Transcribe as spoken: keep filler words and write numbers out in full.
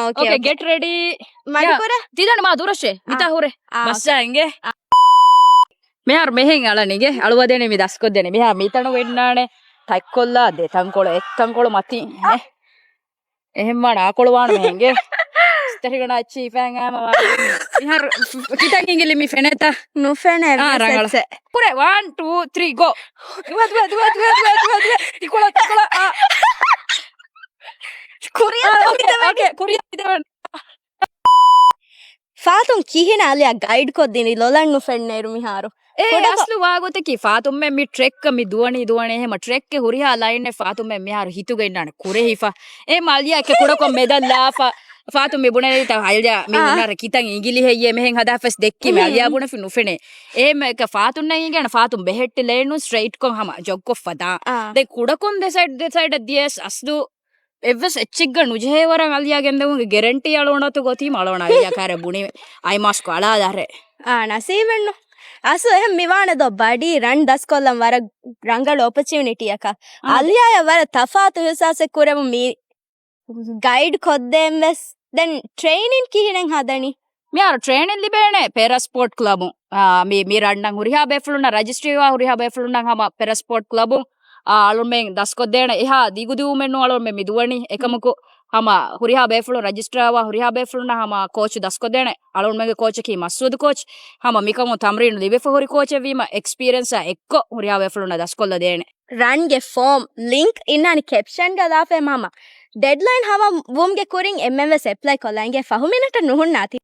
އޯކޭ، ގެޓް ރެޑީ. މަޑުކުރޭ. ތިދަން މާ ދުރަށޭ. މިތާ ހުރޭ. ބައްސާ އިނގޭ. މިހާރު މިހެން އަޅަނީގެ އަޅުވަދޭނެ މި ދަސްކޮށްދޭނެ. މިހާ މިތަނު އިންނާނެ. ތައްކޮށްލާ ދެތަންކޮޅު އެއްތަންކޮޅު މަތިން. އެހެން ވާން އާކޮޅު ވާނު މެހެނގެ. ތެރިގަނޑާ އައްޗި ފައިން އާމަ ވާ. މިހާރު ކިތަން އިނގިލި މި ފެނޭތަ؟ ނުފެނޭ. ކުރޭ ވަން، ޓޫ، ތްރީ، ގޯ. ދުވަ، ދުވަ، ދުވަ. ތިކޮޅަ، ތިކޮޅަ. ކުރިއަށް އާ، އޯކޭ، އޯކޭ. ކުރިއަށް ދެވަން. ފާތުން ކިހިނެއް އަލިޔާ ގައިޑް ކޮށްދިނީ ލޮލަށް ނުފެންނައިރު މިހާރު؟ އޭ، ކުޑަކޮށް. އަސްލު ވާގޮތަކީ ފާތުންމެ މި ޓްރެކް މި ދުވަނީ ދުވަނީ އެހެމަ ޓްރެކް ހުރިހާ ލައިން އެއް ފާތުންމެ މިހާރު ހިތުގަ އިންނާނެ ކުރެހިފަ. އެ މަލިޔާ ކެ ކުޑަކޮށް މެދަށް ލާފަ. ފާތުން މި ބުނެލިތަ ހައްޔާ މި އާ. ހުންނާރަ ކިތަން އިނގިލި ހެއްޔޭ މެހެން ހަދާފަސް ދެއްކީމެ އަލިޔާ ބުނެފި ނުފެނޭ. އެހެމަ ކަ ފާތުންނަށް އިނގޭނެ ފާތުން ބެހެއްޓި ލޭނު ސްޓްރެއިޓްކޮށް ހަމަ ޖޮގްކޮށްފަ ދާ. ދެ ކުޑަކޮށް ދެ ސައިޑް ދެ ސައިޑަށް ދިޔަސް އަސްލު އެއްވެސް އެއްޗެއްގަ ނުޖެހޭ ވަރަށް އަލިޔާ ގެންދެވުން ގެރެންޓީ އަޅޯނަތު ގޮތީމަ އަޅޯނަ އަލިޔާ ކާރެ ބުނީ އައިމާސްކޮ އަޅާލާރެ. އާ، ނަސީބެއްނު. އަސްލު އެހެން މިވާނެ ދޯ ބަޑީ ރަން ދަސްކޮށްލަން ވަރަށް ރަނގަޅު އޮޕޮޗިއުނިޓީއަކަށް. އާ. އަލިޔާޔަށް ވަރަށް ތަފާތު އިހުސާސެއް ކުރެވުން މީ ގައިޑް ކޮށްދޭން ވެސް. ދެން ޓްރެއިނިން ކިހިނެއް ހަދަނީ؟ މިހާރު ޓްރެއިނިން ލިބޭނެ ޕެރަ ސްޕޯޓް ކްލަބު. އާ، މި، މި ރަންނަށް ހުރިހާ ބޭފުޅުންނަށް ރަޖިސްޓްރީވާ ހުރިހާ ބޭފުޅުންނަށް ހަމަ ޕެރަ ސްޕޯޓް ކްލަބު، އާ، އަޅުމެން ދަސްކޮށްދޭނެ އެހާ ދިގުދިއުމެއްނު އަޅުމެން މި ދުވަނީ. އެކަމަކު ހަމަ ހުރިހާ ބޭފުޅުން ރަޖިސްޓްރާވާ ހުރިހާ ބޭފުޅުންނަށް ހަމަ ކޯޗު ދަސްކޮށްދޭނެ. އަޅުމެންގެ ކޯޗަކީ މަސްއޫދު ކޯޗް. ހަމަ މިކަމުން ތަމްރީނު ލިބިފަ ހުރި ކޯޗެއްވީމަ އެކްސްޕީރިއެންސާ އެއްކޮށް ހުރިހާ ބޭފުޅުންނަށް ދަސްކޮށްލަދޭނެ. ރަންގެ ފޯމް ލިންކް އިންނާނީ ކެޕްޝަންގަ ލާފައި މާމަ. ޑެޑްލައިން ހަމަ ވުމްގެ ކުރިން އެންމެން ވެސް އެޕްލައި ކޮށްލަންގެ ފަހު މިނެޓަށް ނުހުންނާތި.